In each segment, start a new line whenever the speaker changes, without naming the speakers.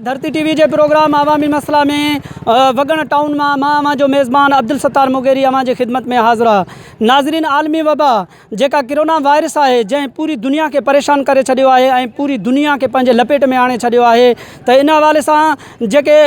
ڌرتي ٽي وي جي پروگرام عوامي مسئلا ۾ وڳڻ ٽائون مان مان اوهان جو ميزبان عبدالستار مغيري اوهان جي خدمت ۾ حاضر آ ناظرين عالمي وبا جيڪا ڪرونا وائرس آهي جنهن پوري دنيا کي پريشان ڪري ڇڏيو آهي ۽ پوري دنيا کي پنهنجي لپيٽ ۾ آڻي ڇڏيو آهي ته ان حوالي سان جيڪي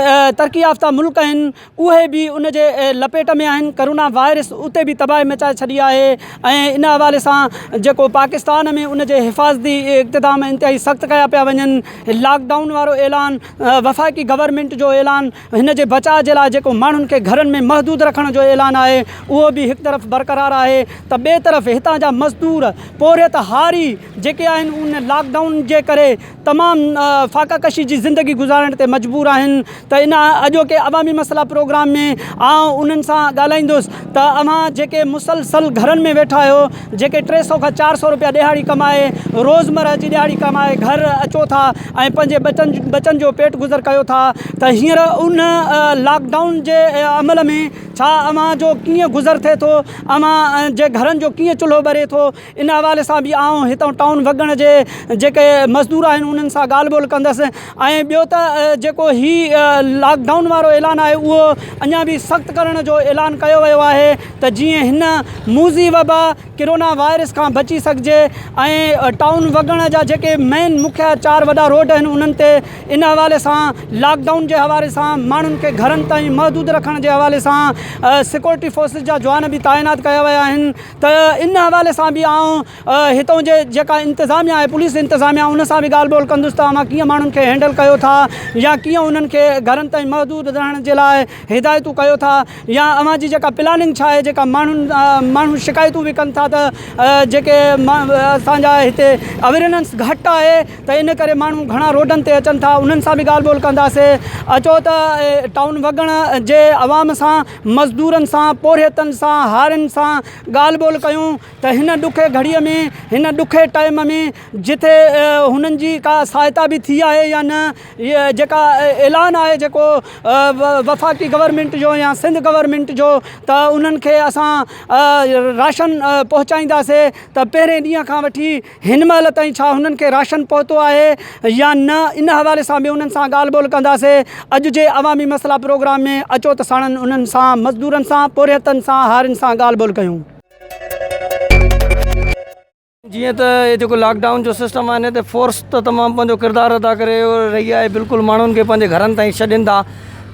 ترقي يافته ملڪ آهن اهي به ان جي لپيٽ ۾ آهن، ڪرونا وائرس اتي به تباهي مچائي ڇڏي آهي ۽ ان حوالي سان جيڪو پاڪستان ۾ ان جي حفاظتي اقتدام انتهائي سخت ڪيا پيا وڃن، لاڪ ڊائون وارو اعلان، وفاقي گورنمينٽ جو اعلان، هن جي بچاء جي لاء جيڪو ماڻهن کي گهرن ۾ محدود رکڻ جو اعلان آهي اهو به هڪ طرف برقرار آهي ته ٻئي طرف هتان جا مزدور، پورهيت، هاري جيڪي آهن ان لاڪ ڊائون جي ڪري تمام فاقه ڪشي جي زندگي گذارڻ تي مجبور آهن ته ان اڄوڪي عوامي مسئلا پروگرام ۾ آئون انهن سان ڳالهائيندس ته اوهان جيڪي مسلسل گهرن ۾ ويٺا آهيو جيڪي 300 کان 400 روپيا ڏهاڙي ڪمائي روزمره جي ڏهاڙي ڪمائي گهر اچو ٿا ۽ پنهنجي ٻچن ٻچن جو پيٽ گذر ڪيو ٿا ته هينئر ان لاڪ ڊائون جي عمل ۾ ڇا اوهان جو ڪيئن گذر ٿئي ٿو اوهان جي گهرن جو ڪيئن چلهو ٻري ٿو ان حوالي سان به آئون هتان ٽائون وڳڻ جي جيڪي مزدور آهن انهن سان ڳالهه ٻولهه ڪندس ۽ ٻيو ته جيڪو هي لاڪ ڊائون وارو اعلان آهي اهو اڃا به سخت ڪرڻ جو اعلان ڪيو ويو آهي ته جيئن هن موذي وبا ڪرونا وائرس کان بچي سگهجي ۽ ٽائون وڳڻ جا جيڪي مين مکيه چار وڏا روڊ آهن انهن تي ان حوالي سان لاڪ ڊائون جي حوالي سان ماڻهن کي گهرن تائين محدود رکڻ جي حوالي سان سيڪورٽي فورسز جا جوان به تعينات ڪيا ويا آهن ته ان حوالي سان به آئون هتان جي جيڪا انتظاميا آهي پوليس انتظاميا ان سان به ڳالهه ٻولهه ڪندس ته اوهان ڪيئن ماڻهن کي هينڊل ڪيو ٿا يا ڪيئن انهن کي گهرن تائين محدود رهڻ جي لاء هدايتون ڪيو ٿا يا اوهان جي جيڪا پلاننگ ڇا آهي جيڪا ماڻهن ماڻهو شڪايتون به ڪن ٿا ته جيڪي اسان جا هتي اويرننس گهٽ آهي ته ان ڪري ماڻهو گهڻا روڊن تي اچن ٿا انهن سان به ڳالهه ٻولهه ڪنداسي اچو ته ٽائون وڳڻ جي عوام سان مزدورن سان، پورهيتن سان، هارين سان ڳالهه ٻولهه ڪيون ته هن ڏکي گهڙيء ۾ هن ڏکي ٽائيم ۾ جتي هنن جي ڪا سهائتا به ٿي آهي يا نه جيڪا اعلان آهي جيڪو وفاقي گورنمينٽ جو يا سنڌ گورنمينٽ جو ته انهن کي اسان راشن پهچائينداسي ته پهرين ڏينهن کان وٺي هن مهل تائين ڇا هنن کي راشن پهتو آهي يا نه ان حوالي سان به انهن سان ڳالهه ٻولهه ڪنداسي اڄ جي عوامي مسئلا پروگرام ۾ اچو ته ساڻن انهن سان مزدورن سان پورهيتن سان هارين سان ڳالهه ٻولهه ڪيون.
جيئن ته هي جيڪو لاڪ ڊائون جو سسٽم آهي ان تي فورس ته تمام پنهنجو ڪردار ادا ڪري رهي آهي بلڪل ماڻهن کي پنهنجي گهرن تائين ڇڏين ٿا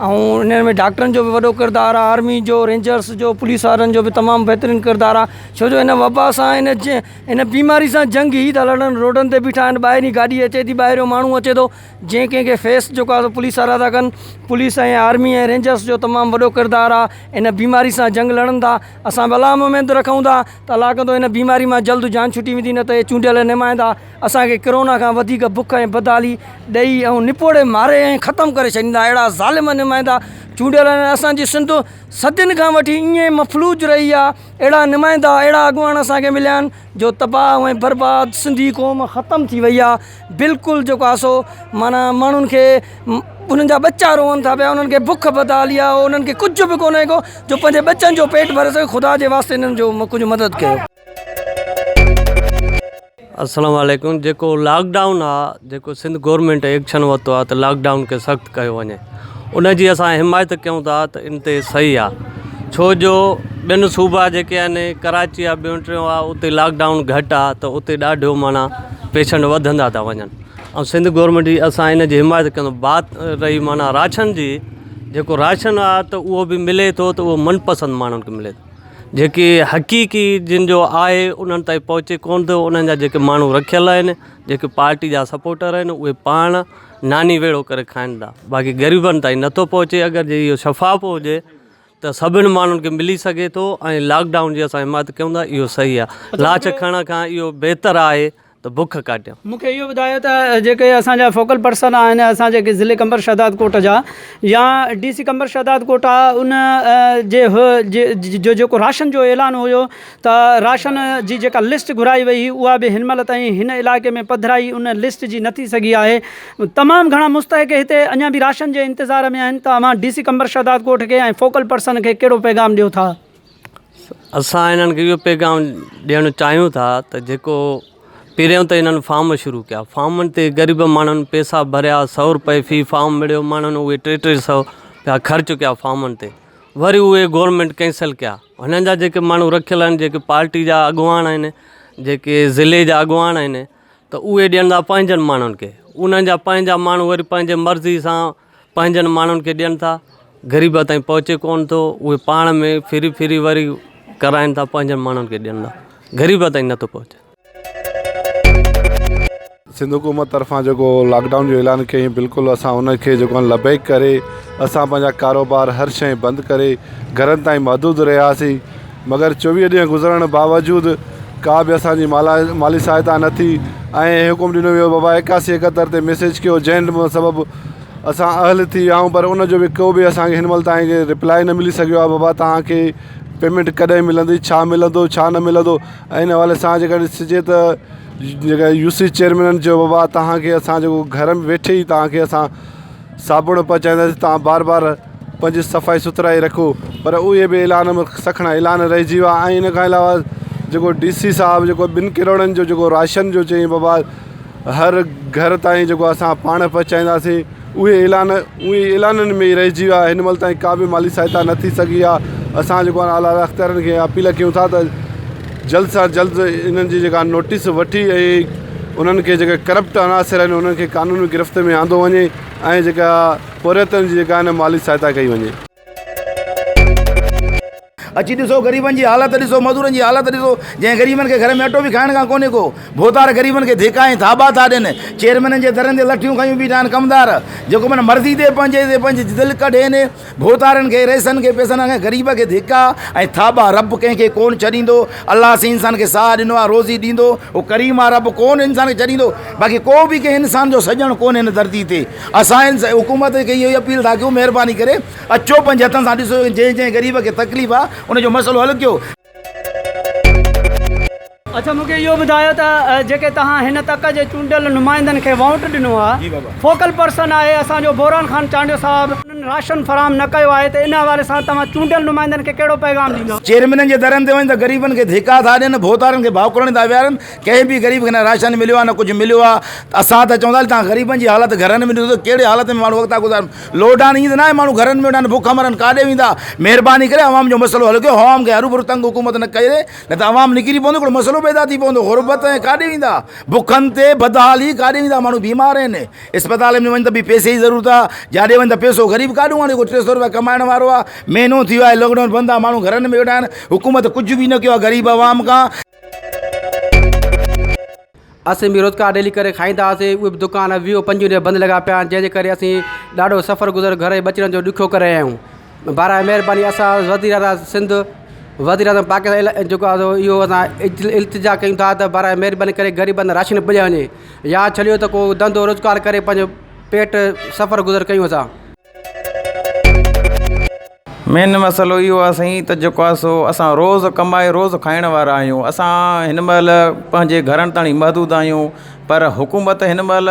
۽ انهن ۾ ڊاڪٽرن جو به وڏو ڪردار آهي آرمي جو رينجرس جو پوليس وارن جو به تمام بهترين ڪردار آهي ڇو جو هن وبا سان هن هن بيماري سان جنگ هي ٿا لڙن روڊن تي بيٺا آهن ٻاهرين گاڏي اچي ٿي ٻاهريون ماڻهو اچي ٿو جنهن ڪنهن کي فيس جيڪو آهي سو پوليس وارا ٿا ڪن پوليس ۽ آرمي ۽ رينجرس جو تمام وڏو ڪردار آهي ان بيماري سان جنگ لڙن ٿا اسان به الله ۾ اميد رکون ٿا ته الله ڪندو ان بيماري مان جلد جان ڇٽي ويندي نه ته هي چونڊيل نمائندا اسان کي ڪرونا کان وڌيڪ بک ۽ بدحالي ڏئي ۽ نپوڙي ماري ۽ ختم ڪري ڇڏيندا اهڙا ظالم نمائندا چونڊيل آهن اسان جي سنڌ صدين کان وٺي ائين مفلوج رهي آهي اهڙا نمائندا اهڙا اڳواڻ اسان کي مليا آهن جو تباهه ۽ برباد سنڌي قوم ختم ٿي وئي آهي بلڪل جيڪو آهي سو معنيٰ ماڻهن کي انهن جا ٻچا روئن ٿا پيا انهن کي بک بدحالي آهي انهن کي ڪجهه به ڪونهي ڪو جو پنهنجي ٻچن جو پيٽ ڀري سگهي خدا جي واسطي انهن جو ڪجهه مدد ڪيو.
السلام عليڪم جيڪو لاڪ ڊائون آ جيڪو سنڌ گورنمينٽ ايڪشن ورتو آ ته لاڪ ڊائون کي سخت ڪيو وڃي ان جي اسان حمايت ڪيون ٿا ته ان تي صحيح آ ڇو جو ٻين صوبا جيڪي آهن ڪراچي آ ٻيون ٽيون آ اتي لاڪ ڊائون گهٽ آ ته اتي ڏاڍو معنيٰ پيشنٽ وڌندا ٿا وڃن ۽ سنڌ گورنمينٽ جي اسان ان جي حمايت ڪيون ٿا بات رهي معنيٰ راشن جي جيڪو راشن آ ته اهو به ملي ٿو ته اهو من پسند ماڻهن کي ملي ٿو جيڪي حقيقي جن جو آهي انهن تائين پهچي ڪونه ٿو انهن جا جيڪي ماڻهو رکيل آهن جيڪي پارٽي جا سپورٽر آهن اهي پاڻ ناني ويڙهو ڪري کائن ٿا باقي غريبن تائين نٿو پهچي اگر جي اهو شفاف هجي ته سڀني ماڻهن کي ملي سگهي ٿو ۽ لاڪ ڊائون جي اسان حمايت ڪيون ٿا اهو صحيح آهي لاش کڻڻ کان اهو بهتر آهي ته بک ڪاٽيان.
مون کي اهو ٻڌايو ته جيڪي اسان جا فوڪل پرسن آهن اسان جيڪي ضلعي قمبر شهداد ڪوٽ جا يا ڊي سي قمبر شهداد ڪوٽ آ ان جي جو جيڪو راشن جو اعلان هيو ته راشن جي جيڪا لسٽ گهرائي وئي هئي اها به هن مهل تائين هن علائقي ۾ پڌرائي ان لسٽ جي نه ٿي سگهي آهي تمام گهڻا مستحق هتي اڃا به راشن جي انتظار ۾ آهن ته اوهان ڊي سي قمبر شهداد ڪوٽ کي ۽ فوڪل پرسن کي ڪهڙو پيغام ڏيو ٿا.
اسان انهن کي اهو پيغام ڏيڻ چاهيون ٿا ته جيڪو پهريون ته انهن فارم شروع ڪيا فارمن تي غريب ماڻهن پئسا ڀريا سو روپئي في فارم مليو ماڻهن اهي ٽي ٽي سو رپيا خرچ ڪيا فارمن تي وري اهي گورنمينٽ ڪينسل ڪيا هنن جا جيڪي ماڻهو رکيل آهن جيڪي پارٽي جا اڳواڻ آهن جيڪي ضلعي جا اڳواڻ آهن ته اهي ڏين ٿا پنهنجن ماڻهن کي انهن جا پنهنجا ماڻهو وري پنهنجي مرضي سان پنهنجن ماڻهن کي ڏين ٿا غريب تائين پهچي ڪونه ٿو اهي پاڻ ۾ ڦري ڦري وري ڪرائين ٿا پنهنجن ماڻهن کي ڏين ٿا غريب تائين نٿو پهچي.
سنڌ حڪومت طرفان جيڪو لاڪ ڊائون جو اعلان ڪيائين بلڪل اسان ان کي جيڪو آهي لبيڪ ڪري اسان پنهنجا ڪاروبار هر شيء بند ڪري گهرن تائين محدود رهياسين مگر چوويهه ڏينهن گذرڻ باوجود ڪا به اسان جي مالا مالي سهائتا نه ٿي ۽ حڪم ڏنو ويو بابا ايڪاسي ايڪهتر تي ميسيج ڪيو جنهن سبب اسان اهل ٿي ويا آهيون پر ان جو به ڪو به اسان کي هن مهل تائين رپلائي نه ملي سگهيو آهي بابا توهان کي پيمينٽ ڪڏهن ملندي ڇا ملندو ڇا نه ملندو ۽ ان حوالي سان جيڪڏهن ڏسجي ته جيڪا يو سي چيئرمينن چيو بابا توهان کي اسان جيڪو گهر ۾ ويٺي ئي توهان کي اسان صابڻ پهچائينداسين توهان بار بار پنهنجي صفائي سٿرائي رکو پر اهي به اعلان ۾ سکڻا اعلان رهجي ويا ۽ ان کان علاوه جيڪو ڊي سي صاحب جيڪو ٻن ڪروڙن جو جيڪو راشن جو چيائين بابا هر گهر تائين جيڪو اسان پاڻ پهچائينداسين اهي اعلان اهي اعلانن ۾ ئي رهجي ويا هن مهل تائين ڪا به مالي سهائتا نه ٿي سگهي آهي اسان جيڪو آهي اعليٰ اختيارن کي اپيل ڪيون ٿا ته جلد سان جلد انهن جي جيڪا نوٽيس وٺي ۽ انهن کي جيڪي ڪرپٽ عناصر آهن انهن کي قانوني گرفت ۾ آندو وڃي ۽ جيڪا پورهيتن جي جيڪا آهي مالي سهائتا ڪئي وڃي.
اچي ڏسو غريبن جي حالت ڏسو مزورن جي حالت ڏسو جنهن غريبن کي گهر ۾ اٽو به کائڻ کان ڪونهي ڪو ڀوتار غريبن کي ڌڪا ۽ ٿاٻا ٿا ڏين چيئرمينن جي درن تي لٺيون کنيون بيٺا آهن ڪمدار جيڪو من مرضي تي پنهنجي تي پنهنجي دل ڪڍين ڀوتارن کي رئيسن کي پئسن کي غريب کي ڌڪا ۽ ٿاٻا رب ڪنهن کي ڪون ڇڏيندو الله سائين انسان کي ساهه ڏنو آهي روزي ڏيندو هو ڪريم آهي رب ڪون انسان کي ڇڏيندو باقي ڪو به ڪنهن انسان جو سڄڻ ڪونهي هن ڌرتي تي اسان حڪومت کي اهو ئي اپيل ٿا ڪيون مهرباني ڪري اچو پنهنجي هٿن سان ڏسو جنهن جنهن غريب کي تڪليف آ ان جو مسئلو حل ڪيو.
اڇا مون کي اهو ٻڌايو ته جيڪي توهان هن تڪ جي چونڊيل نمائندن کي وونٽ ڏنو آ فوڪل پرسن آهي اسان جو بوران خان چانڊيو صاحب انهن راشن فراهم نه ڪيو آهي ته ان حوالي سان توهان چونڊيل نمائندن کي ڪهڙو پيغام ڏيندؤ؟
چيئرمينن جي درن تي وڃ ته غريبن کي ڌڪا ٿا ڏين ڀوتارن کي ڀاڪرن ٿا ويهارن ڪنهن به غريب کي نه راشن مليو آ نه ڪجهه مليو آ اسان ته چوندا توهان غريبن جي حالت گهرن ۾ ڏسو ته ڪهڙي حالت ۾ ماڻهو وقت ٿا گذارن لوڊان ائين ته ناهي ماڻهو گهرن ۾ ويٺا آهن بک مرن ڪاڏي ويندا مهرباني ڪري عوام جو مسئلو حل ڪيو عوام کي هروڀرو تنگ حڪومت نه ڪري نه ته عوام نڪري پوندو هڪڙو مسئلو پيدا ٿي پوندو غربت ۽ ڪاڏي ويندا بکن تي بدحالي ڪاڏي ويندا ماڻهو بيمار آهن اسپتال ۾ وڃ ته به پئسي جي ضرورت آهي جاڏي وڃ ته پئسو غريب ڪاڏو آڻي ڪو 300 روپيا ڪمائڻ وارو آهي مهينو ٿي ويو آهي لاڪ ڊائون بند آهي ماڻهو گهرن ۾ ويٺا آهن حڪومت ڪجهه به نه ڪيو آهي غريب عوام کان.
اسين به روزگار ڊيلي ڪري کائيندا هئاسين اهي به دڪان ويهه پنجويهه ڏينهن بند لڳا پيا آهن جنهن جي ڪري اسين ڏاڍو سفر گذر گهر جي ٻچڙن جو ڏکيو ڪري رهيا آهيون براءِ مهرباني اسان وزير اعليٰ سنڌ وزير اعظم پاڪستان جيڪو آهي سو اهو اسان التجا ڪيون ٿا ته براءِ مهرباني ڪري غريبن راشن پڄايو وڃي يا ڇڏيو ته ڪو ڌنڌو روزگار ڪري پنهنجو پيٽ سفر گذر ڪيون اسان.
مين مسئلو اهو آهي سائين ته جيڪو آهي سو اسان روز ڪمائي روز کائڻ وارا آهيون اسان هن مهل پنهنجي گهرن تائين محدود آهيون پر حڪومت هن مهل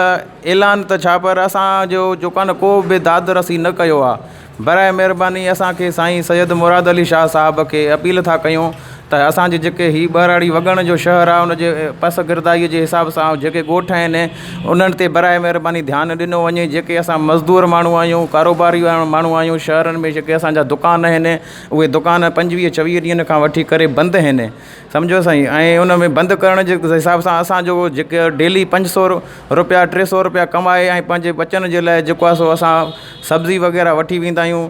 اعلان ته ڇا پر اسانجو جيڪو آهي نه ڪو به داد رسي نه ڪيو آهي برائي مهرباني اسانکي سائين سيد مراد علي شاهه صاحب کي اپيل ٿا ڪيون ته اسان جي جيڪي هي ٻهراڙي وڳڻ جو شهر آهي ان جي پسگردائي جي حساب سان جيڪي ڳوٺ آهن انهن تي برائي مهرباني ڌيان ڏنو وڃي جيڪي اسان مزدور ماڻهو آهيون ڪاروباري ماڻهو آهيون شهرن ۾ جيڪي اسان جا دڪان آهن اهي دڪان پنجويهه ڇويهه ڏينهن کان وٺي ڪري بند آهن سمجهو سائين ۽ ان ۾ بند ڪرڻ جي حساب سان اسان جو جيڪي ڊيلي پنج سؤ روپيا ٽي سؤ روپيا ڪمائي ۽ پنهنجي ٻچن جي لاءِ جيڪو آهي سو اسان سبزي وغيره وٺي ويندا آهيون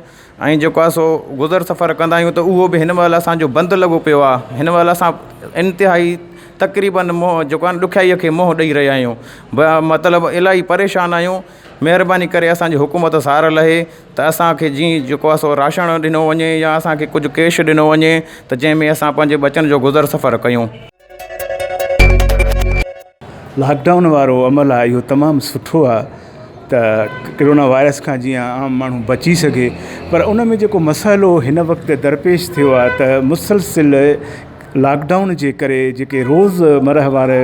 ۽ جيڪو آهي سو گذر سفر ڪندا آهيون ته اهو به هن مهل اسان جو بند لڳو پيو آهي هن مهل اسان انتهائي تقريبن منهن جيڪو آهي نه ڏکيائيءَ کي منهن ڏيئي رهيا آهيون مطلب الاهي پريشان آهيون مهرباني ڪري اسان جي حڪومت سار لهي ته اسان کي جيئن جيڪو آهي سو راشڻ ڏنو وڃي يا اسان کي ڪجهه ڪيش ڏنو وڃي ته جنهن ۾ اسان پنهنجي ٻچن جو گذر سفر ڪيون.
لاڪ ڊائون وارو عمل آهي اهو تمام سٺو آهي ته ڪرونا وائرس کان جيئن عام ماڻهو بچي سگهي پر ان ۾ جيڪو مسئلو هن وقت درپيش ٿيو آهي ته مسلسل لاڪ ڊائون جي ڪري جيڪي روز مرهه واري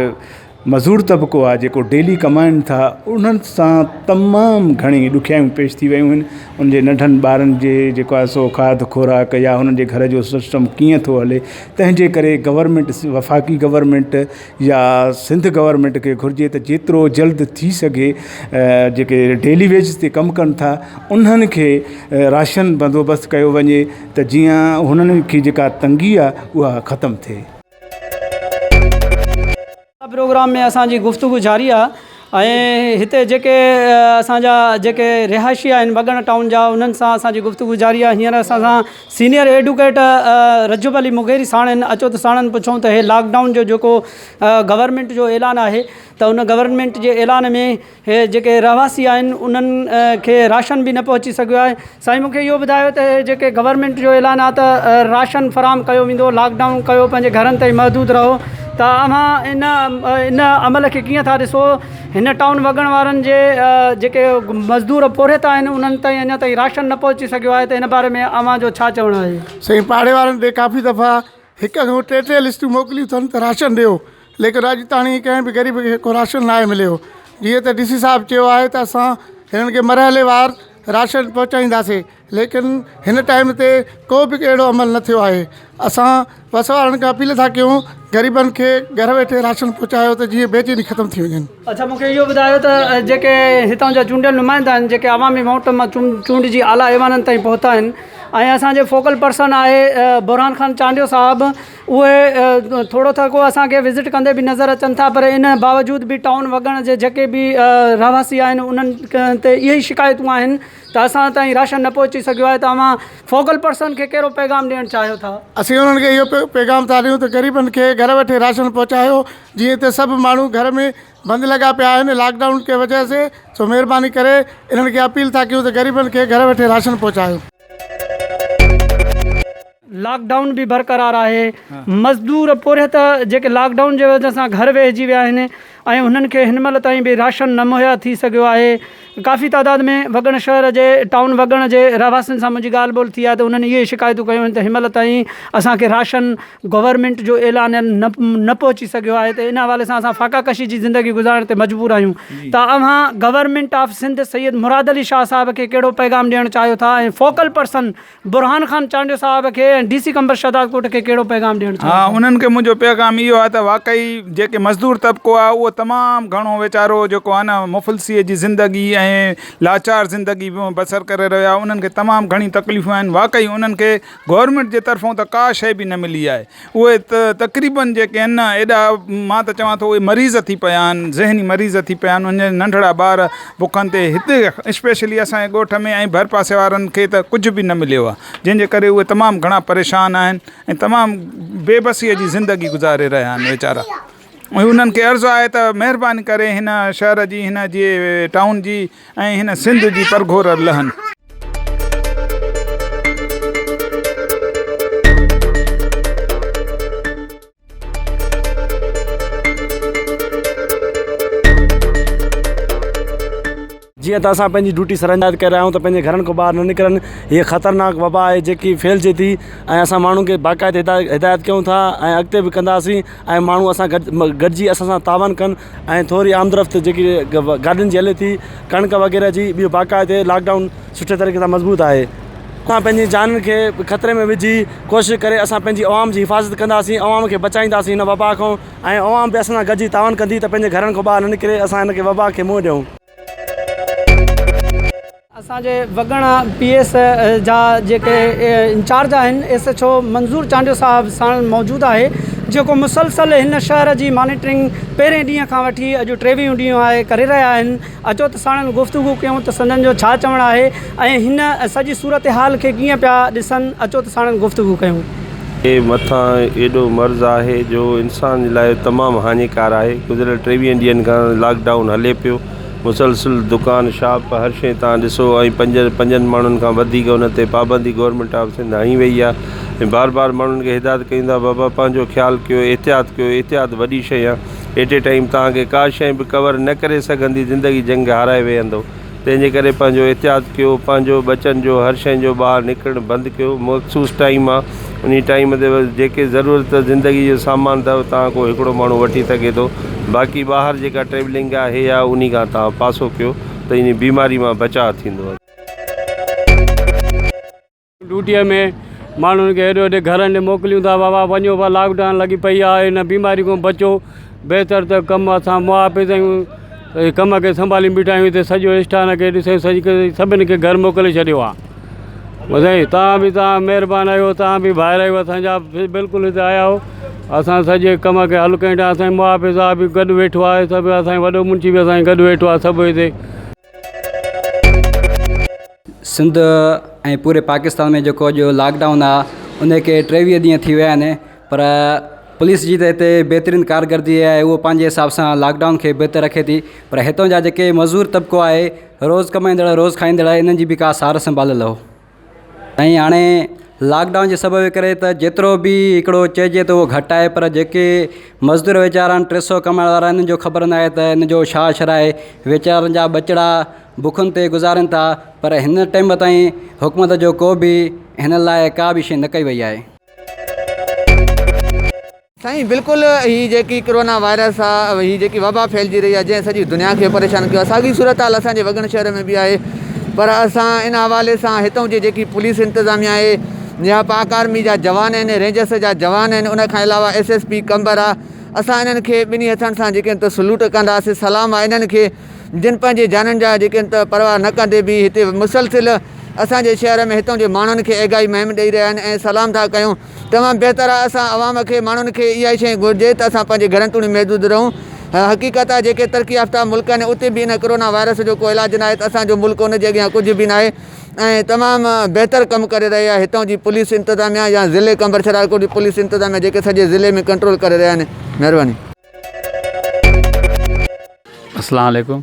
مزور طبقو آهي جيڪو ڊيلي ڪمائن ٿا انهن سان تمام گهڻي ڏکيائيون پيش ٿي ويون آهن ان جي ننڍن ٻارن جي جيڪو آهي سو کاڌ خوراڪ يا هنن جي گهر جو سسٽم ڪيئن ٿو هلي تنهن جي ڪري گورنمينٽ وفاقي گورنمينٽ يا سنڌ گورنمينٽ کي گهرجي ته جيترو جلد ٿي سگهي جيڪي ڊيلي ويجز تي ڪم ڪن ٿا انهن کي راشن بندوبست ڪيو وڃي ته جيئن هنن کي جيڪا تنگي آهي اها ختم ٿئي.
پروگرام ۾ اسان جي گفتگو جاري آ ۽ هتي جيڪي اسان جا جيڪي رهائشي آهن وڳڻ ٽائون جا انهن سان اسان جي گفتگو جاري آ هينئر اسان سان سينيئر ايڊوڪيٽ رجب علي مغيري ساڻ آهن اچو ته ساڻن پڇون ته هي لاڪ ڊائون جو جيڪو گورنمينٽ جو اعلان آهي ته ان گورنمينٽ جي اعلان ۾ هي جيڪي رهواسي آهن انهن کي راشن به نه پهچي سگهيو آهي سائين مونکي اهو ٻڌايو ته جيڪي گورنمينٽ جو اعلان آهي ته راشن فراهم ڪيو ويندو لاڪ ڊائون ڪيو پنهنجي گهرن تائين محدود رهو ته اوهان ان ان عمل کي ڪيئن ٿا ڏسو هن ٽائون وڳڻ وارن جي جيڪي مزدور پورهيت آهن انهن تائين اڃا تائين راشن نه پهچي سگهيو آهي ته ان باري ۾ اوهان جو ڇا چوڻ آهي.
سائين پاڙي وارن ڏي ڪافي دفعا هڪ کان ٽي ٽي لسٽون موڪليون اٿن ته راشن ڏيو ليڪن اڄ تاڻي ڪنهن به غريب کي ڪو راشن ناهي مليو جيئن ته ڊي سي صاحب چيو آهي ته اسان هنن کي مرحلي وار راشن پهچائينداسين ليڪن هن ٽائيم تي ڪو به اهڙو عمل نه ٿيو آهي اسان وس وارن کان اپيل ٿا ڪيون غريبن کي گهر ويٺي راشن پهچايو ته جيئن بيچيني ختم ٿي وڃن.
اڇا مون کي اهو ٻڌايو ته جيڪي هتان جا چونڊيل نمائندا آهن جيڪي عوامي ووٽ مان چونڊجي اعليٰ ايوانن تائين پهتا آهن ۽ اسان جي فوڪل پرسن آهي برهان خان چانڊيو صاحب اهي ٿورو ٿڪو اسان کي وزٽ ڪندي به نظر اچن ٿا پر ان باوجود به ٽائون وڳڻ جي جيڪي به رهواسي آهن انهن تي اهي ئي شڪايتون آهن ته اسان تائين راشن نه پهچي سگهيو آهي ته اوهان فوڪل پرسن کي ڪهڙو پيغام ڏيڻ چاهيو ٿا؟
اسين انهن کي اهو پيغام ٿا ڏيون ته غريبن کي گهر ويٺي راشن پهچايو جيئن ته سڀ ماڻهو گهر ۾ بند لڳا پيا آهن لاڪ ڊائون ڪي وجه سي سو مهرباني ڪري انهن کي اپيل ٿا ڪيون ته غريبن کي گهر ويٺي راشن پهچايو.
لاڪ ڊائون به برقرار آهي مزدور پورهيت جيڪي لاڪ ڊائون جي وجه سان گهر ويهجي ويا آهن ۽ انهن کي هن مهل تائين به راشن نه مهيا ٿي سگهيو آهي ڪافي تعداد ۾ وڳڻ شهر جي ٽائون وڳڻ جي رهواسين سان منهنجي ڳالهه ٻولهه ٿي آهي ته انهن اهي شڪايتون ڪيون آهن ته هن مهل تائين اسان کي راشن گورنمينٽ جو اعلانيل نه نه پهچي سگهيو آهي ته ان حوالي سان اسان فاقا ڪشي جي زندگي گذارڻ تي مجبور آهيون ته اوهان گورنمينٽ آف سنڌ سيد مراد علي شاهه صاحب کي ڪهڙو پيغام ڏيڻ چاهيو ٿا ۽ فوڪل پرسن برهان خان چانڊيو صاحب کي ۽ ڊي سي قمبر شهدادڪوٽ کي ڪهڙو پيغام ڏيڻ چاهيو
ها
ٿا؟
انهن کي منهنجو پيغام اهو آهي ته واقعي جيڪي مزدور طبقو آهي اهو تمام گهڻو ويچارو جيڪو آهي نه مفلسيء جي زندگي ۽ لاچار زندگي بسر ڪري رهيو آهي انهن کي تمام گهڻيون تڪليفون آهن واقعي انهن کي گورنمينٽ جي طرفون ته ڪا شيء به نه ملي آهي اهي ته تقريبن جيڪي آهن نه ايڏا مان ته چوان ٿو اهي مريض ٿي پيا آهن ذهني مريض ٿي پيا آهن انهن جا ننڍڙا ٻار بکن تي هتي اسپيشلي اسان جي ڳوٺ ۾ ۽ ڀر پاسي وارن کي ته ڪجهه به نه مليو آهي جنهن جي ڪري اهي تمام گهڻا پريشان آهن ۽ تمام بي بسيء جي زندگي گذاري رهيا آهن ويچارا ۽ انهن کي عرض آهي ته مهرباني ڪري هن شهر جي هن جي ٽائون جي ۽ هن سنڌ جي پرگهور لهن.
جيئن ته اسان پنهنجي ڊيوٽي سرانجام ڪري رهيا آهيون ته پنهنجي گهرن کان ٻاهر نه نڪرن هيء خطرناڪ وبا آهي جيڪي ڦهلجي ٿي ۽ اسان ماڻهن کي باقاعدي هدايت ڪيون ٿا ۽ اڳتي به ڪنداسين ۽ ماڻهو اسان گڏ گڏجي اسان سان تعاون ڪن ۽ ٿوري آمدرفت جيڪي گاڏين جي هلي ٿي ڪڻڪ وغيره جي ٻيو باقاعدي لاڪ ڊائون سٺي طريقي سان مضبوط آهي اسان پنهنجي جانين کي خطري ۾ وجهي ڪوشش ڪري اسان پنهنجي عوام جي حفاظت ڪنداسين عوام کي بچائينداسين هن وبا کان ۽ عوام به اسان سان گڏجي تعاون ڪندي ته پنهنجي گهرن کان ٻاهر نه نڪري اسان هن کي وبا کي منهن ڏيون.
اسان جي وڳڻ پي ايس جا جيڪي انچارج آهن S H O Manzoor Chandio صاحب ساڻ موجود آهي جيڪو مسلسل هن شهر جي مانيٽرنگ پهرين ڏينهن کان وٺي اڄ ٽيويهون ڏينهن آهي ڪري رهيا آهن اچو ته ساڻن گفتگو ڪيون ته سندن جو ڇا چوڻ آهي ۽ هن سڄي صورتحال کي ڪيئن پيا ڏسن اچو ته ساڻن گفتگو ڪيون.
جي مٿان ايڏو مرض آهي جو انسان جي لاء تمام هاڃيڪار آهي گذريل ٽيويهن ڏينهن کان لاڪ ڊائون هلي پيو مسلسل دڪان شاپ هر شئي تان ڏسو ۽ پنج پنجن ماڻهن کان وڌيڪ ان تي پابندي گورنمينٽ آف سنڌ هنئي وئي آهي ۽ بار بار ماڻهن کي هدايت ڪيون ٿا بابا پنهنجو خيال ڪيو احتياط ڪيو احتياط وڏي شئي آهي ايٽ اي ٽائيم توهان کي ڪا شئي به ڪور نه ڪري سگهندي زندگي جنگ هارائي ويهندو تنهن جي ڪري پنهنجو احتياط ڪيو پنهنجو ٻچن جو هر شئي جو ٻاهر نڪرڻ بند ڪيو مخصوص ٽائيم آهي انهي ٽائيم تي بس جيڪي ضرورت زندگي جو سامان اٿو توهان ڪو هڪڙو ماڻهو وٺي سگهي ٿو باقي ٻاهر جيڪا ٽريولنگ آهي يا انهي کان توهان پاسو ڪيو ته انهي بيماري مان بچاء ٿيندو.
ڊيوٽيء ۾ ماڻهن کي هيڏي هوڏي گهرن ڏي موڪليون ٿا بابا وڃو ڀلا لاڪ ڊائون لڳي پئي آهي هن بيماري کان بچو بهتر ته ڪم اسان محافظ آهيون ته ڪم کي سنڀالي بيٺا آهيون هتي سڄو اسٽان کي ڏسي سڄي سڀني کي گهر موڪلي ڇڏيو آهي ٻڌائي توهان به توهان مهربان آهيو توهان به ڀائر آهيو اسانجا بلڪل هتي آيا آهيو اسان سڄي ڪم کي حل ڪيون ٿا اسان جي محافظ صاحب به گڏ ويٺو آهي سڀ اسان جو وڏو منشي به اسان جي گڏ ويٺو آهي سڀ هتي.
سنڌ ۽ پوري پاڪستان ۾ جيڪو اڄ لاڪ ڊائون آ ان کي ٽيويهه ڏينهن ٿي ويا آهن پر پوليس جي ته هتي بهترين ڪارڪردگي آهي اهو پنهنجي حساب سان لاڪ ڊائون کي بهتر رکي ٿي پر هتان جا جيڪي مزور طبقو آهي روز ڪمائيندڙ روز کائيندڙ انهن جي به ڪا سار سنڀال لهو ۽ هاڻي لاڪ ڊائون جي سبب جي ڪري ته جيترو به هڪڙو چئجي ته اهو گهٽ آهي پر جيڪي مزدور ويچارا آهن 300 ڪمائڻ وارا انهن جو خبر ناهي ته ان جو ڇا اثر آهي ويچارن جا ٻچڙا بکن تي گذارن ٿا پر هن ٽائيم تائين حڪومت جو ڪو به هن لاء ڪا به شيء نه ڪئي وئي آهي.
سائين بلڪل هي جيڪي ڪرونا وائرس آ هي جيڪي وبا ڦهلجي رهي آ جنهن سڄي دنيا کي پريشان ڪيو آ ساڳي صورتحال اسان جي وڳڻ شهر ۾ به آهي پر اسان ان حوالي سان هتون جي جيڪي پوليس انتظاميا آهي يا پاڪ آرمي جا جوان آهن رينجرس جا جوان آهن ان کان علاوه ايس ايس پي قمبر آ اسان انهن کي ٻنهي هٿن سان جيڪي ته سلوٽ ڪنداسين سلام آ انهن کي جن پنهنجي جانن جا جيڪي ته پرواهه نه ڪندي به هتي مسلسل اسان جي شهر ۾ هتون جي ماڻهن کي ايگائي مهم ڏئي رهيا آهن ۽ سلام ٿا ڪيون تمام بهتر آهي اسان عوام کي ماڻهن کي اها ئي شيء گهرجي ته اسان پنهنجي گهرن توڻي محدود رهون حقيقت آهي جيڪي ترقي يافته ملڪ آهن اتي به ان ڪرونا وائرس جو ڪو علاج ناهي ته اسان جو ملڪ ان جي اڳيان ڪجهه به ناهي ۽ تمام بهتر ڪم ڪري رهي آهي هتان جي پوليس انتظاميا يا ضلعي قمبر شهدادڪوٽ جي پوليس انتظاميا جيڪي سڄي ضلعي ۾ ڪنٽرول ڪري رهيا آهن مهرباني.
اسلام عليڪم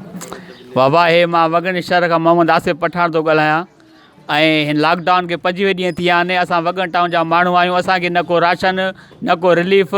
بابا هي مان وڳڻ شهر کان محمد آصف پٺاڻ ٿو ڳالهايان ۽ هن لاڪ ڊائون کي 25 ڏينهن ٿي ويا آهن اسان وڳڻ ٽائون جا ماڻهو آهيون اسان کي نه ڪو راشن نه ڪو رليف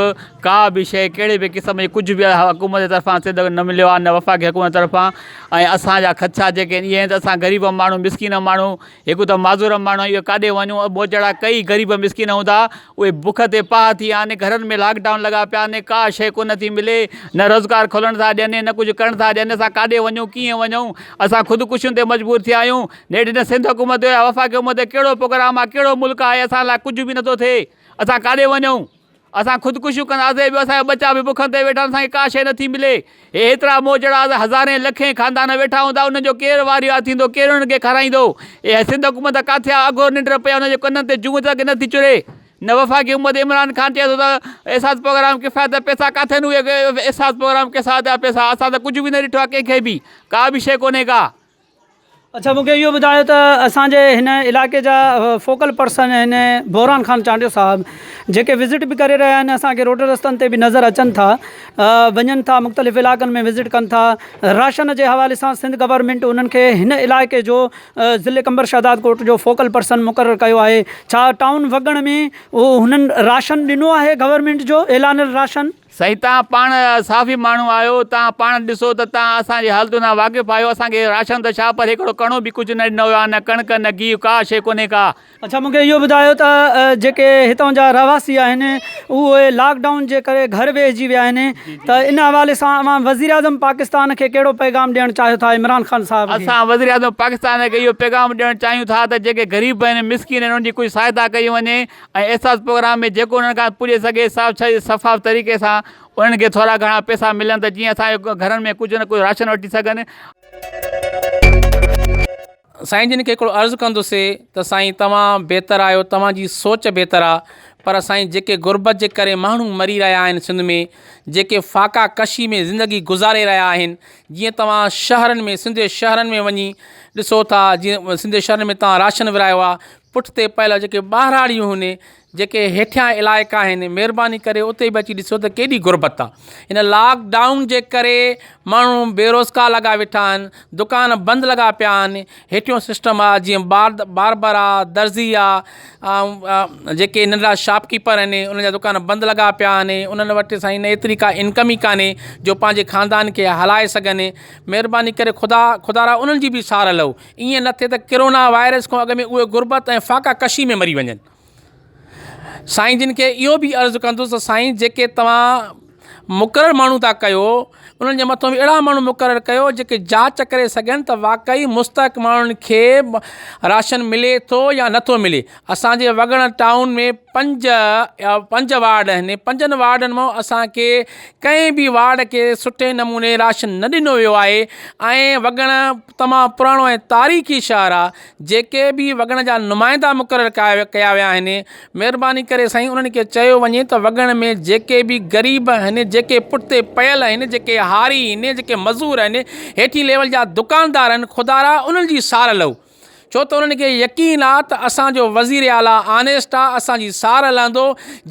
ڪا به شيء ڪهڙي به قسم جي ڪجهه به حڪومت جي طرفان سنڌ کي نه مليو آهي نه وفاقي حڪومت طرفان ۽ اسان جا خدشا جيڪي آهن اهي آهن ته اسان غريب ماڻهو مسڪين ماڻهو هڪ ته معذور ماڻهو آهيون اهي ڪاڏي وڃون موچڙا ڪئي غريب مسڪين هوندا اهي بک تي پاهه ٿي ويا آهن گهرن ۾ لاڪ ڊائون لڳا پيا آهن ڪا شيء ڪونه ٿي ملي نه روزگار کولڻ ٿا ڏين نه ڪجهه ڪرڻ ٿا ڏين اسان ڪاڏي وڃون ڪيئن وڃون اسان خودڪشين تي مجبور ٿيا آهيون نيٺ هن سنڌ حڪومت جو يا وفاقي حڪومت جو ڪهڙو پروگرام آ ڪهڙو ملڪ آهي اسان لاء ڪجهه به نٿو ٿئي اسان ڪاڏي وڃون اسان خودڪشيون ڪنداسين ٻيو اسان جا ٻچا به بکن تي ويٺا آهن اسان کي ڪا شيء نٿي ملي هي هيترا موجڙا هزارين لکين خاندان ويٺا هوندا انهن جو ڪير واري ٿيندو ڪير انهن کي کارائيندو هي سنڌ حڪومت ڪاٿي آ اگهور ننڊ پئي آ انهن جي ڪنن تي جونء تڪ نٿي چري نه وفاقي حڪومت عمران خان چئي ٿو ته احساس پروگرام ڪفايت پئسا ڪاٿي آهن اهي احساس پروگرام ڪفايت جا پئسا اسان ته ڪجهه به نه ڏٺو آ ڪنهن کي به ڪا به شيء ڪونهي ڪا.
اڇا مون کي اهو ٻڌايو ته اسان جي هن علائقي جا فوڪل پرسن هن بوران خان چانڊيو صاحب جيڪي وزٽ به ڪري رهيا آهن اسان کي روڊ رستن تي به نظر اچن ٿا وڃن ٿا مختلف علائقن ۾ وزٽ ڪن ٿا راشن جي حوالي سان سنڌ گورنمينٽ انهن کي هن علائقي جو ضلعي قمبر شهداد ڪوٽ جو فوڪل پرسن مقرر ڪيو آهي ڇا ٽائون وڳڻ ۾ هنن راشن ڏنو آهي گورنمينٽ جو اعلانيل راشن؟
سائين توهان پاڻ صحافي ماڻهو آهيو توهان پاڻ ڏسو ته توهان اسان جي حالتن سان واقف آهيو اسان کي راشن ته ڇا پر هڪڙو ڪڻو به ڪجهه نه ڏنو ويو آهي نه ڪڻڪ نه گيهه ڪا شيء ڪونهي ڪا.
اڇا مون کي اهو ٻڌايو ته جيڪي هتان جا رهواسي آهن اهي لاڪ ڊائون جي ڪري گهر ويهجي ويا آهن ته ان حوالي سان اوهان وزيراعظم پاڪستان کي ڪهڙو پيغام ڏيڻ چاهيو ٿا عمران خان صاحب کي.
اسان وزيراعظم پاڪستان کي اهو پيغام ڏيڻ چاهيون ٿا ته جيڪي غريب آهن مسڪين آهن انهن جي ڪجهه سهائتا ڪئي وڃي ۽ احساس پروگرام ۾ جيڪو انهن کان پڄي سگهي سا شفاف طريقي سان انهن کي ٿورا گهڻا پئسا ملن ته جيئن اسان جي گهرن ۾ ڪجهه نه ڪجهه راشن وٺي سگهن.
سائين جن کي هڪڙو عرض ڪندس ته سائين توهان بهتر آهيو توهان جي سوچ بهتر آ پر سائين جيڪي غربت جي ڪري ماڻهو مري رهيا آهن سنڌ ۾ جيڪي فاقا ڪشي ۾ زندگي گذاري رهيا آهن جيئن توهان شهرن ۾ سنڌ جي شهرن ۾ وڃي ڏسو ٿا جيئن سنڌ جي شهرن ۾ توهان راشن ورهايو آ پٺتي پيل جيڪي ٻهراڙيون هن جيڪي هيٺيان علائقا آهن مهرباني ڪري اتي به اچي ڏسو ته ڪيڏي غربت آهي هن لاڪ ڊائون جي ڪري ماڻهو بيروزگار لڳا ويٺا آهن دڪان بند لڳا پيا آهن هيٺيون سسٽم آهي جيئن بار باربر آهي درزي آهي جيڪي ننڍڙا شاپ ڪيپر آهن انهن جا دڪان بند لڳا پيا آهن انهن وٽ سائين ايتري ڪا انڪم ئي ڪانهي جو پنهنجي خاندان کي هلائي سگهن مهرباني ڪري خدا خدا را انهن جي به سار لهو ائين نه ٿئي ته ڪرونا وائرس کان اڳ ۾ اهي غربت ۽ فاقه ڪشي ۾ مري وڃن. سائين جن کي اهو به عرض ڪندس ته سائين جيڪي توهان مقرر ماڻهو ٿا ڪيو انهن جي مٿان به اهڙا ماڻهو مقرر ڪيو جيڪي جاچ ڪري سگهن ته واقعي مستحق ماڻهن کي راشن ملي ٿو يا نٿو ملي اسانجي وڳڻ ٽائون ۾ پنج وارڊ آهن پنجن وارڊن مان اسانکي ڪنهن به وارڊ کي سٺي نموني راشن نه ڏنو ويو آهي ۽ وڳڻ تمام پراڻو ۽ تاريخي شهر آهي جيڪي به وڳڻ جا نمائندا مقرر ڪيا ويا آهن مهرباني ڪري سائين انهن کي چيو وڃي ته وڳڻ ۾ جيڪي به غريب آهن جيڪي پٺتي پيل آهن جيڪي هاري آهن جيڪي مزور آهن هيٺين ليول جا دڪاندار آهن خدارا انهن جي سار لهو ڇو ته انهن کي يقين آ ته اسان جو وزير اعليٰ آنيسٽ آ اسان جي سار لهندو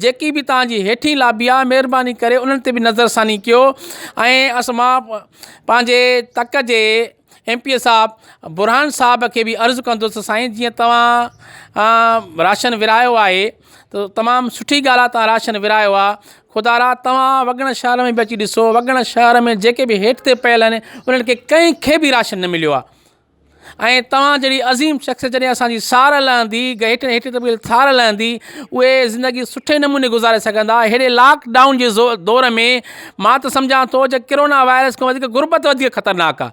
جيڪي به توهان جي هيٺين لابي آ مهرباني ڪري انهن تي به نظر ثاني ڪيو ۽ اسان مان پنهنجي تڪ جي ايم پي اي صاحب برهان صاحب کي به عرض ڪندس سائين جيئن توهان راشن ورهايو آهي ته تمام سٺي ڳالهه آهي توهان راشن ورهايو آهي خدارا توهان وڳڻ شهر ۾ به اچي ڏسو وڳڻ شهر ۾ جيڪي به هيٺ تي پيل آهن انهن کي ڪنهن کي به راشن نه مليو آهي ۽ توهان جهڙي عظيم شخصيت جڏهن اسان جي سار لهندي هيٺ هيٺ طبقي جي سار لهندي اهي زندگي سٺي نموني گذاري سگهندا ههڙي لاڪ ڊائون جي دور ۾ مان ته سمجهان ٿو جي ڪرونا وائرس کان وڌيڪ غربت وڌيڪ خطرناڪ آهي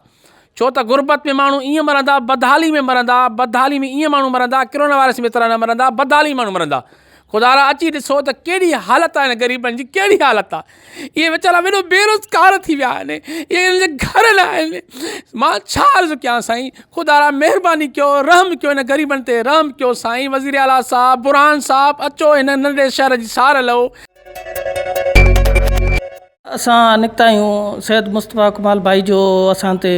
ڇو ته غربت ۾ ماڻهو ائين مرندا بدحالي ۾ مرندا بدحالي ۾ ائين ماڻهو مرندا ڪرونا وائرس ۾ ايترا نه مرندا بدحالي ۾ ماڻهو مرندا خدارا اچي ڏسو ته ڪهڙي حالت آهي هن غريبن جي ڪهڙي حالت آهي اهي ويچارا وڏو بيروزگار ٿي ويا آهن اهي انهن جا گهر نه آهن مان ڇا عرض ڪيان سائين خدا را مهرباني ڪيو رحم ڪيو هن غريبن تي رحم ڪيو سائين وزير اعليٰ صاحب برهان صاحب اچو هن ننڍڙي شهر جي سار لهو.
اسان نڪتا آهيون سيد مصطفيٰ ڪمال ڀائي جو اسان تي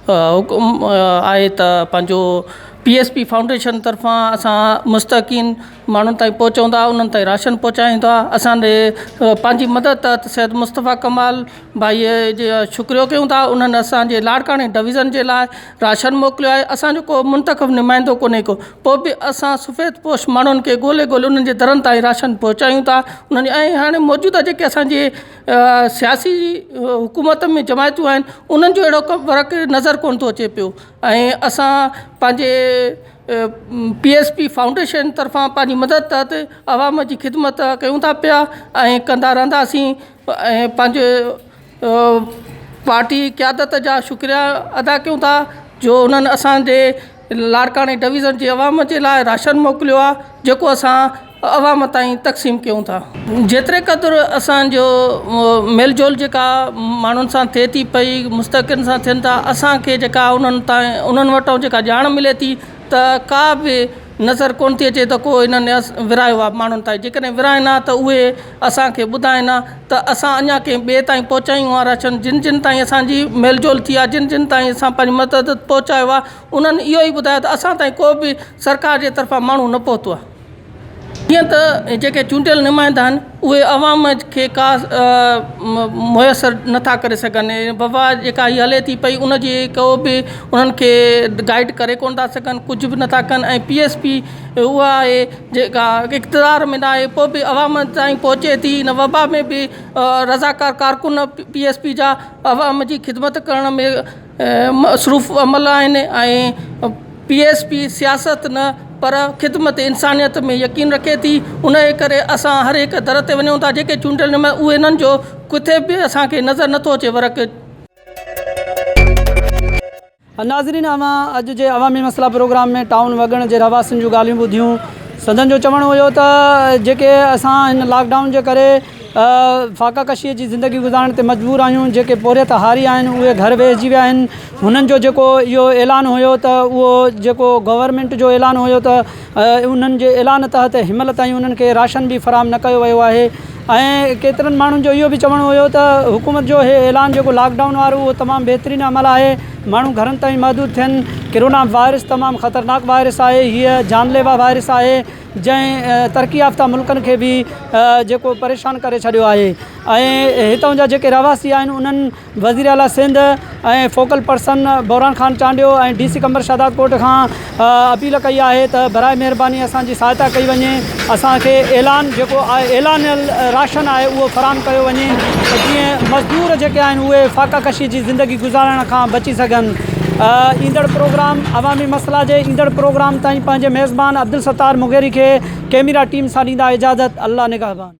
حڪم آهي ته پنهنجو پي ايس پي فائونڊيشن طرفان اسان مستحقين ماڻهن تائين پهچون ٿا انهن تائين راشن پهچايون ٿا اسان ڏي پنهنجي مدد تحت سيد مصطفيٰ ڪمال ڀائيءَ جو شڪريو ڪيون ٿا انهن اسان جي لاڙڪاڻي ڊويزن جي لاءِ راشن موڪليو آهي اسان جو ڪو منتخب نمائندو ڪونهي ڪو پوءِ به اسان سفيد پوش ماڻهن کي ڳولهي ڳولهي انهن جي درن تائين راشن پهچايون ٿا انهن ۽ هاڻي موجوده جيڪي اسان جي سياسي حڪومت ۾ جماعتون آهن انهن جو اهڙو ڪو فرق نظر ڪونه ٿو اچي پيو ۽ اسان پنهنجي پي ايس پي فائونڊيشن طرفان پنهنجي مدد تحت عوام جي خدمت ڪيون ٿا پيا ۽ ڪندا رهنداسين ۽ پنهنجي پارٽي قيادت جا شڪريا ادا ڪيون ٿا جو انهن اسان جي لاڙڪاڻي ڊويزن جي عوام جي لاءِ راشن موڪليو آهي جيڪو اسان عوام تائين تقسيم ڪيون ٿا. جيتري قدر اسان جو ميل جول جيڪا ماڻهن سان ٿئي ٿي پئي مستحقن سان ٿين ٿا اسان کي جيڪا انهن تائين انهن وٽان جيڪا ڄاڻ ملي ٿي ته ڪا به نظر ڪونه ٿي اچي ته ڪو انهن ورهايو آهي ماڻهن تائين جيڪڏهن ورهائين ها ته اهي اسان کي ٻڌائين ها ته اسان اڃا ڪنهن ٻئي تائين پهچايون ها راشن جن جن تائين اسان جي ميل جول ٿي آهي جن جن تائين اسان پنهنجي مدد پهچايو آهي انهن اهو ئي ٻڌايو ته اسان تائين ڪو به سرڪار جي طرفان ماڻهو نه پهتو آهي. جيئن ته جيڪي چونڊيل نمائندا آهن اهي عوام کي ڪا ميسر نٿا ڪري سگهن وبا جيڪا هي هلي ٿي پئي ان جي ڪو به انهن کي گائيڊ ڪري ڪونه ٿا سگهن ڪجهه به نٿا ڪن ۽ پي ايس پي اها آهي جيڪا اقتدار ۾ نه آهي پوءِ به عوام تائين پهچي ٿي ان وبا ۾ به رضاڪار ڪارڪن پي ايس پي جا عوام جي خدمت ڪرڻ ۾ مصروف عمل آهن ۽ پي ايس پي سياست نه پر خدمت انسانيت ۾ يقين رکي ٿي ان جي ڪري اسان هر هڪ در تي وڃون ٿا جيڪي چونڊيل نمائندا اهي انهن جو ڪٿي به اسان کي نظر نٿو اچي ورق.
ناظرين اوهان اڄ جي عوامي مسئلا پروگرام ۾ ٽائون وڳڻ جي رهواسين جون ڳالهيون ٻڌيون سندن جو چوڻ هيو ته جيڪي اسان هن لاڪ ڊائون جي ڪري فاقا ڪشيء جي زندگي گذارڻ تي مجبور آهيون جيڪي پورهيت هاري آهن اهي گهر ويهجي ويا آهن هنن جو جيڪو اهو اعلان هيو ته اهو جيڪو گورنمينٽ جو اعلان هيو ته انهن جي اعلان تحت هن مهل تائين انهن کي راشن به فراهم نه ڪيو ويو آهي ۽ ڪيترن ماڻهن جو اهو به چوڻ هيو ته حڪومت جو هي اعلان جيڪو لاڪ ڊائون وارو اهو تمام بهترين عمل آهي ماڻهو گهرن تائين محدود ٿين ڪرونا وائرس تمام خطرناڪ وائرس آهي هيء جان ليوا وائرس آهي جنهن ترقي يافته ملڪن کي به جيڪو پريشان ڪري ڇڏيو آهي ۽ هتان جا جيڪي رهواسي آهن انهن وزير اعليٰ Sindh ۽ focal person Burhan Khan Chandio ۽ D C Qambar Shahdadkot کان اپيل ڪئي آهي ته براء مهرباني اسان جي سهائتا ڪئي وڃي اسان کي اعلان جيڪو اعلانيل راشن آهي اهو فراهم ڪيو وڃي ته جيئن مزدور جيڪي آهن اهي فاقه ڪشي جي زندگي گذارڻ کان بچي سگهن. ايندڙ پروگرام عوامي مسئلا جي ايندڙ پروگرام تائين پنهنجي ميزبان عبدالستار مغيري کي ڪيميرا ٽيم سان ڏيندا اجازت الله نگهبان.